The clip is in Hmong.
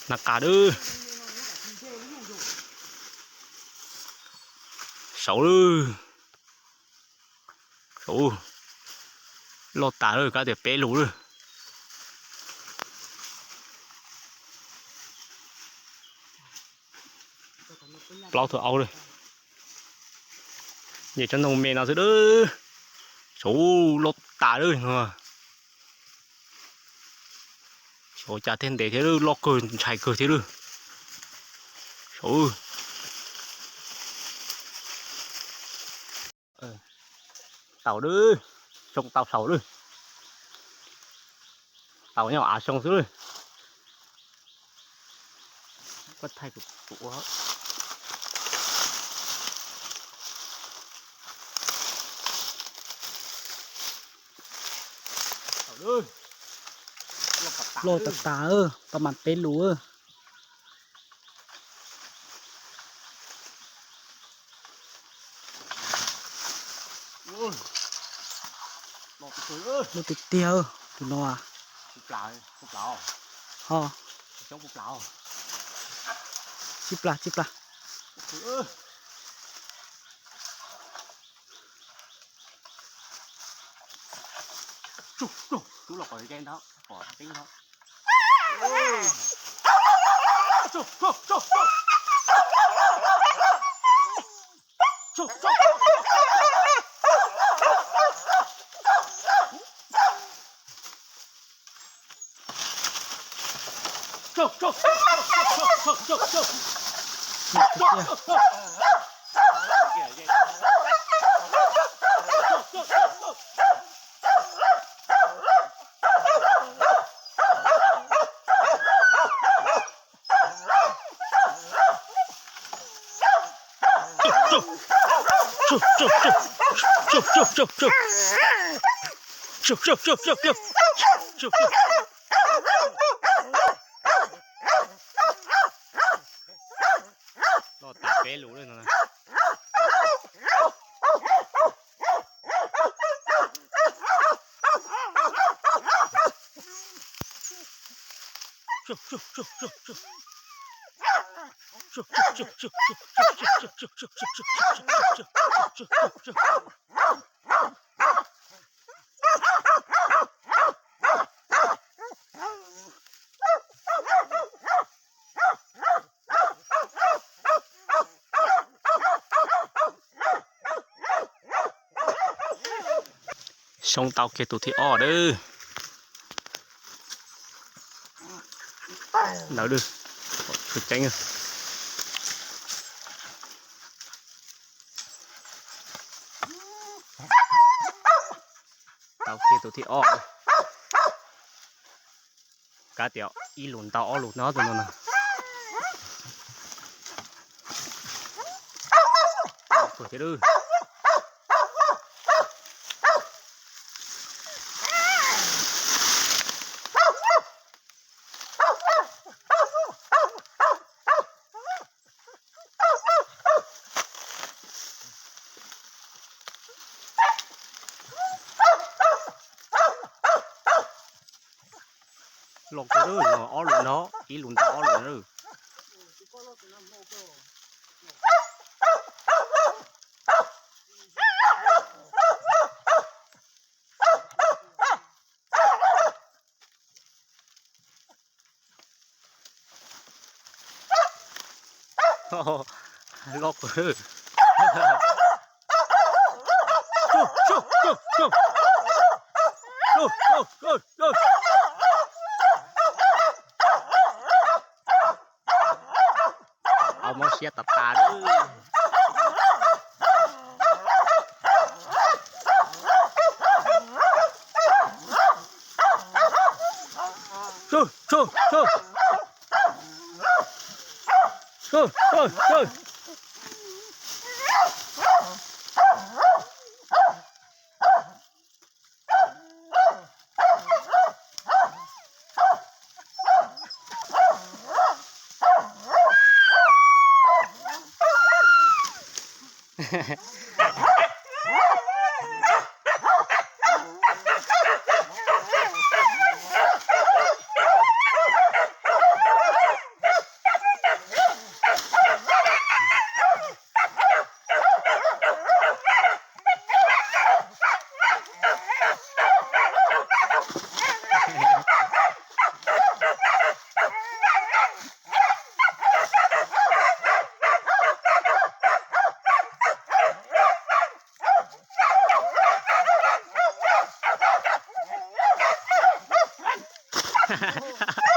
Na qas lawm. Saud lawm. Saud. Loj tas lawm, kab tias peb lus lawm. Plaub tug aub lawm. Yog cov ntoo me no xwb lawm. Saud, loj tas lawm no. Saud, cas thiaj ntev thiab lawm, loj kawg ntshai kawg thiab lawm. Saud. Tau lawm, xyoo tau saud lawm. Tau nyob av xyoo xwb lawm. Kuv thaij kuv ua. Loj tas tas, tau mas peb lus. Loj tiag tiag tus no. Ho, tsib plas, tsib plas. Loj tas peb lus lawm no. Xyoo tau kiag tus thib ob lawm. Ntawd lawm, tsis ceeb. Tau kiag tus thib ob. Kav tias ib lus ntau ob lus no tus no na. Thiab lawm. Loj kawg, ob lus no, ib lus ntau ob lus na. Loj kawg. Au, mob siab tas tas lawm. Mus.